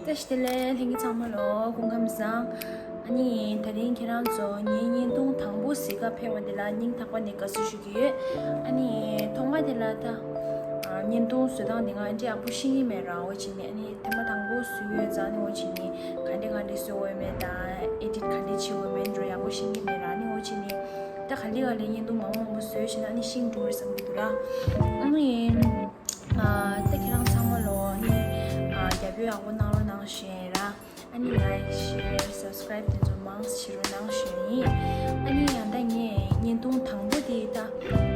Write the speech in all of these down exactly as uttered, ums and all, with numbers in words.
བཀྲ་ཤིས་བདེ་ལེགས། ལྷན་རྒྱས་ཚང་མ་ལོ་སྐུ་ཁམས་བཟང་། ཨ་ནི་དེ་རིང་ཁྱེད་རང་ཚོ་ངའི་བརྙན་ཐུང་དང་པོ་གཟིགས་ག་ཕེབས་པ་འདི་ལ་སྙིང་ཐག་པ་ནས་དགའ་བསུ་ཞུ་གི་ཡོད། ཨ་ནི་ཐོག་མ་དེ་ལ་ད་ཨ་བརྙན་ཐུང་བཟོ་སྟངས་འདི་ང་འདྲ་ཡག་པོ་ཤེས་ཀྱི་མེད་ར། འོ་བྱས་ནས་ཨ་ནི་ཐེངས་མ་དང་པོ་བཟོས་ཡོད་ཙང་ནི། འོ་བྱས་ནས་ག་འདྲ་ག་འདྲ་བཟོ་དགོས་མེད་དང་ཨེ་ཌིཊ་ག་འདྲ་བྱེད་དགོས་མེད་འདྲ་ཡག་པོ་ཤེས་ཀྱི་མེད་ར། ཨ་ནི་འོ་བྱས་ནས་ད་ག་ལེ་ག་ལེ་བརྙན་ཐུང་མང་པོ་མང་པོ་བཟོས་ཤེས་ན་ཨ་ནི་ཤེས་འགྲོ་རེད་བསམ་གྱི་འདུག་ར། ཨ་ནི། ཨ་ད་ཁྱེད་རང་ཚང་མ་ལོ་ནི་ཨ་རྒྱབ་སྐྱོར་ཡག་པོ་གནང་རོགས་གནང་ཞུ་ཡིན་ར། ཨ་ནི་ལའིཀ་ཤེར་སབ་སི་ཀ་རའིབ་དེ་ཚོ་མང་ཙམ་བྱེད་རོགས་གནང་ཞུ་ཡིན། ཨ་ནི་ཡང་ད་ངས་བརྙན་ཐུང་དང་པོ་དེ་ད་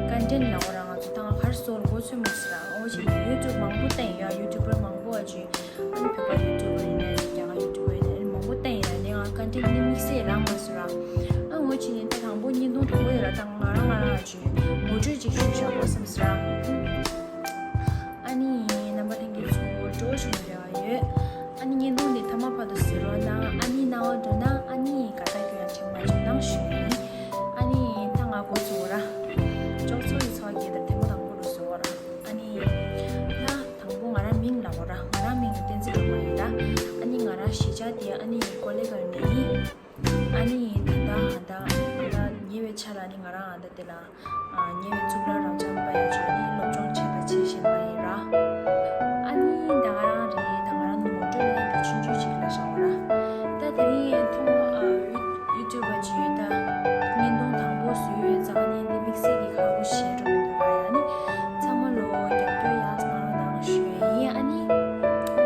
ཀོན་ཊེན་ཊི་ལབ་དགོས་ར། ང་ཚོ་ད་ང་ག་རེ་བཟོ་དགོས་ཚོད་མ་ཟེར་ར། འོ་བྱས་ནས་ཡུ་ཊུབ་མང་པོ་བལྟས་ཡིན་ཡ། ཡུ་ཊུབ་པར་མང་པོ་ཨ་ཅེ་ཨ་ནི་བོད་པ་ཡུ་ཊུབ་པར་ཡིན་ན་རེད། རྒྱ་གར་ཡུ་ཊུབ་པར་ཡིན་ན་རེད། མང་པོ་བལྟས་ཡིན་ར། ནི་ང་ཀོན་ཊེན་ཊི་ནི་དམིགས་བསལ་རག་མ་སོང་ར། ཨ་འོ་བྱས་ནས་ད་དང་པོ་བརྙན་ཐུང་དང་པོ་དེ་ལ་ད་ང་རང་ང་རང་ཨ་ཅེ་ངོ་སྤྲོད་ཅིག་ཞུས་བཞག་དགོས་བསམ་ཟེར་ར། ཨ་ནི་རྣམ་པ་ལྷན་རྒྱས་ཚོ་སྤྲོ་བོ་བྱུང་བའི་རེ་བ་ཡོད། ཨ་ནི་བརྙན་ཐུང་འདི་མཐའ་མ་བར་དུ་གཟིགས་རོགས་གནང་། ཨ་ནི་སྣང་བ་འགྲོ་ན་ཨ་ནི་དགའ་རྟགས་སྐྱོན་ཡང་དྲན་མ་བྱུང་གནང་ཞུ་ཡིན། ཨ་ནི་ད་ང་འགོ་ཚུགས་ར། ཅོག་ཚོ་ཡི་ཚོགས་ཀྱི་ད་ཐེངས་མ་དང་པོ་རུ་བཟོ་བ་ར། ཨ་ནི་ད་དང་པོ་ང་རང་མིང་ལབ་དགོས་ར། ང་རང་མིང་ལ་བསྟན་འཛིན་སྒྲོལ་མ་ཡིན་ར། ཨ་ནི་ང་རང་གཞིས་ཆགས་དེ་ཨ་ནི་ཀོ་ལེ་གལ་ནས་ཡིན། ཨ་ནི་ད་ལྟ་ཨ་ད་ད་ཉེ་བའི་ཆར་ཨ་ནི་ང་རང་ཨ་ད་དེ་ལ་ཨ་ཉེ་བའི་གཙུག་ལག་རབ་འབྱམས་དཔལ་ཡུལ་ཆོས་གླིང་སློབ་སྦྱོང་བྱེད་པ་བྱེད་བཞིན་པ་ཡིན་ར། ཨ་ནི་ད་ང་རང་རེད། ད་ང་རང་ངོ་སྤྲོད་ལ་ད་ཆུང་ཆུང་ཅིག་ལ་བཞག་ར། ད་དེ་རིང་ཐོག་མ་ཨ་ཡུ་ཡུ་ཊུབ་པ་ཅིག་ཡོད། ད་བརྙན་ཐུང་དང་པོ་བཟོས་ཡོད་ཙང་ནི་འདི་དམིགས་བསལ་གྱི་ཁག་པོ་ཞེ་དྲག་མི་འདུག་ར། ཨ་ནི་ཚང་མ་ལོ་རྒྱབ་སྐྱོར་ཡག་གནང་རོགས་གནང་ཞུ་ཡིན། ཨ་ནི་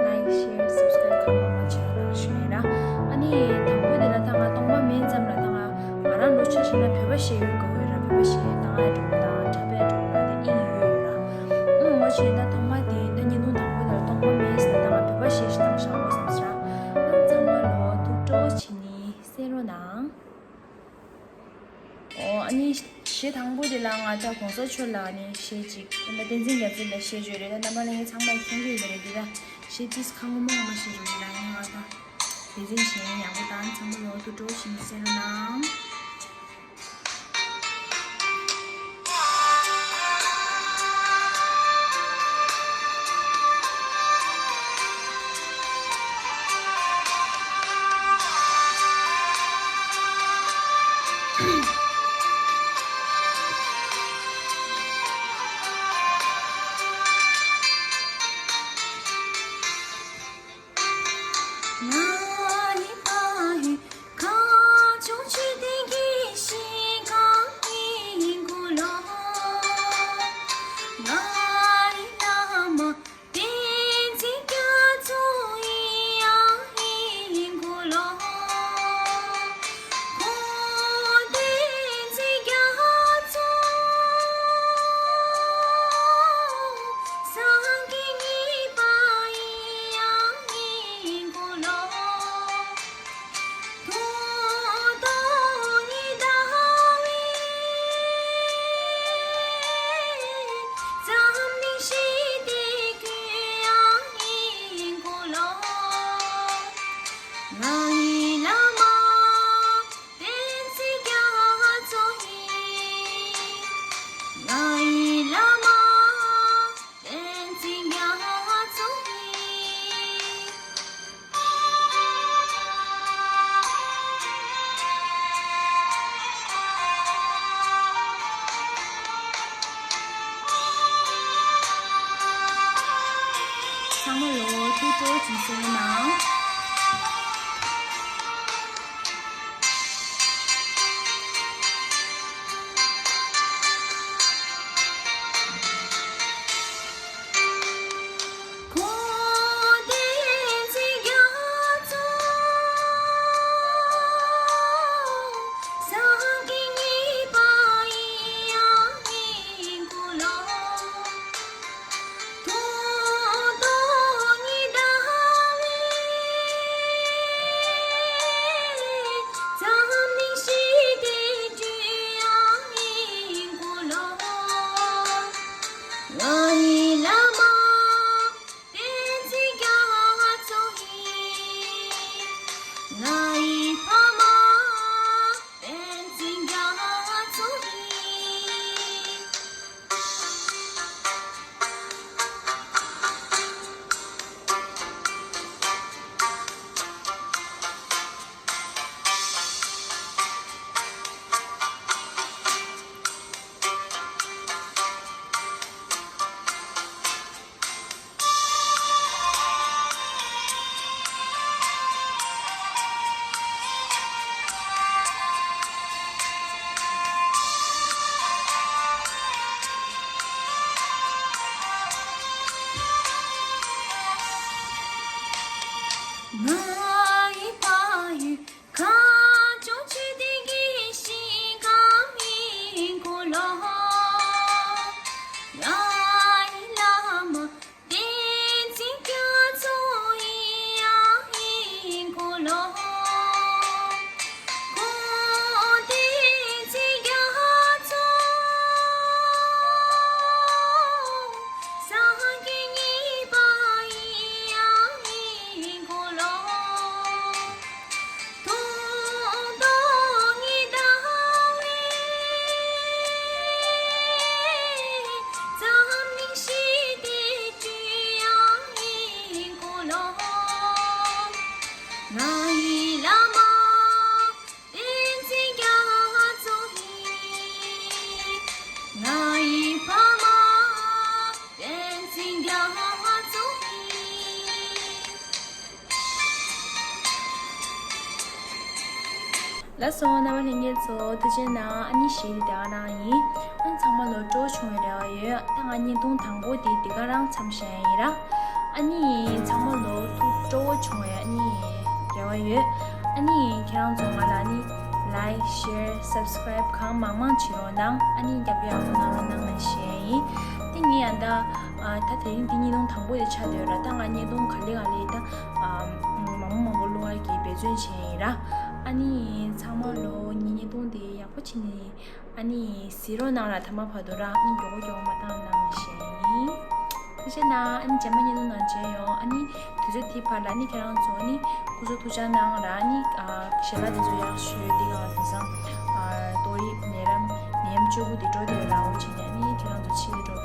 ལའིཀ་ཤེར་སབ་སི་ཀ་རའིབ་གང་མང་མང་བྱེད་རོགས་གནང་ཞུ་ཡིན་ར། ཨ་ནི་དང་པོ་དེ་ལ་ད་ང་སྟོང་པ་མེད་ཙམ་ལ་ད་ང་ང་རང་ལོ་ཆ་བཞག་ན་བོད་པ་ཞེས་ཡོད་དགོས་ཡོད་ར། བོད་པ་ཞེས་ཡོད་ད་ང་འགྲོ་དང་འཁྲབ་པའི་འགྲོ་ན་དེ་ཨིན་ཡོད་ཡོད་ར། ཨང་འོ་བྱས་ད་ཐོག་མ་དེ་ད་བརྙན་ཐུང་དང་པོ་དེ་ལ་སྟོང་པ་མེད་ཟེར་ད་ང་བོད་པ་ཞེས་ཞིག་བཏང་བཞག་དགོས་བསམ་ཟེར་ར། ཨ་ཚང་མ་ལོ་ཐུགས་སྤྲོ་བྱེད་ནི་གསན་རོགས་གནང་། ཨོ་ཨ་ནི་གཞས་དང་པོ་དེ་ལ་ང་ད་གོང་ས་མཆོག་ལ་ནི་གཞས་ཅིག་རྣམ་པ་བསྟན་འཛིན་རྒྱ་མཚོ་ལ་གཞས་བརྗོད་རེད། ད་རྣམ་པ་ལྷན་རྒྱས་ཚང་མས་མཁྱེན་གྱི་ཡོད་རེད། འདི་ད་གཞས་ཏིས་ཁ་ངོ་མ་ངོ་མ་ཞིག་རེད། ད་ཡིན་ང་ད་དེ་འཛིན་བྱེད་ཡག་པོ་དང་ཚང་མ་ལོ་ཐུགས་སྤྲོ་ཞིམ་གསན་རོགས་གནང་། ཚང་མ་ལོ་ཐུགས་སྤྲོ་ཅིག་གསན་གནང་། ང་ཡི་བླ་མ་བསྟན་འཛིན་རྒྱ་མཚོ་ཡིན། ང་ཡི་ཕ་མ་བསྟན་འཛིན་རྒྱ་མཚོ་ཡིན། ལགས་སོ། རྣམ་པ་ལྷན་རྒྱས་ཚོ་ཐུགས་རྗེ་གནང་། ཨ་ནི་གཞས་འདི་དེ་ག་རང་ཡིན། ཨ་ནི་ཚང་མ་ལོ་སྤྲོ་བོ་བྱུང་བའི་རེ་བ་ཡོད། ད་ང་བརྙན་ཐུང་དང་པོ་འདི་དེ་ག་རང་མཚམས་བཞག་ཡིན་ར། ཨ་ནི་ཚང་མ་ལོ་ཐུགས་སྤྲོ་བོ་བྱུང་བའི་ཨ་ནི་རེ་བ་ཡོད། ཨ་ནི་ཁྱེད་རང་ཚོ་ང་ལ་ཨ་ནི་like, share, subscribe གང་མང་མང་བྱེད་རོགས་གནང་། ཨ་ནི་རྒྱབ་སྐྱོར་ཡག་པོ་གནང་རོགས་གནང་ལ་ཞུ་ཡ་ཡིན། དེ་ངས་ཡང་ད་ཨ་ད་དེ་རིང་འདི་བརྙན་ཐུང་དང་པོ་དེ་ཆགས་བསྡད་ཡོད་ར། ད་ང་བརྙན་ཐུང་ག་ལེ་ག་ལེ་ད་ཨ་མང་པོ་མང་པོ་བླུག་ཡ་གི་འབད་བརྩོན་བྱས་ཡིན་ར། ཨ་ནི་ཚང་མ་ལོ་ངའི་བརྙན་ཐུང་དེ་ཡག་པོ་བྱས་ནས་ཨ་ནི་གཟིགས་རོགས་གནང་ར། ཐ་མ་བར་དུ་ར་ཨ་ནི་མགྱོགས་པོ་མགྱོགས་པོ་མ་བཏང་གནང་ཞེས་ཡིན། ཐུགས་རྗེ་གནང་། ཨ་ནི་རྗེས་མ་བརྙན་ཐུང་ནང་མཇལ་ཡོང་། ཨ་ནི་དུས་ཚོད་དེའི་བར་ལ་ཨ་ནི་ཁྱེད་རང་ཚོ་ཨ་ནི་སྐུ་གཟུགས་ཐུགས་ཅག་གནང་ར། ཨ་ནི་ཨ་ཞལ་ལག་དེ་ཚོ་ཡག་ཤོས་དེ་ག་དེང་སང་ཨ་ཏོག་དབྱིབས་ནད་རམ་ནད་ཡམས་བཅུ་དགུ་དེ་འགྲོ་དེ་ལ་འོ་བྱས་ནས་ཨ་ནི་ཁྱེད་རང་ཚོ་ཕྱི་ལ་འགྲོ་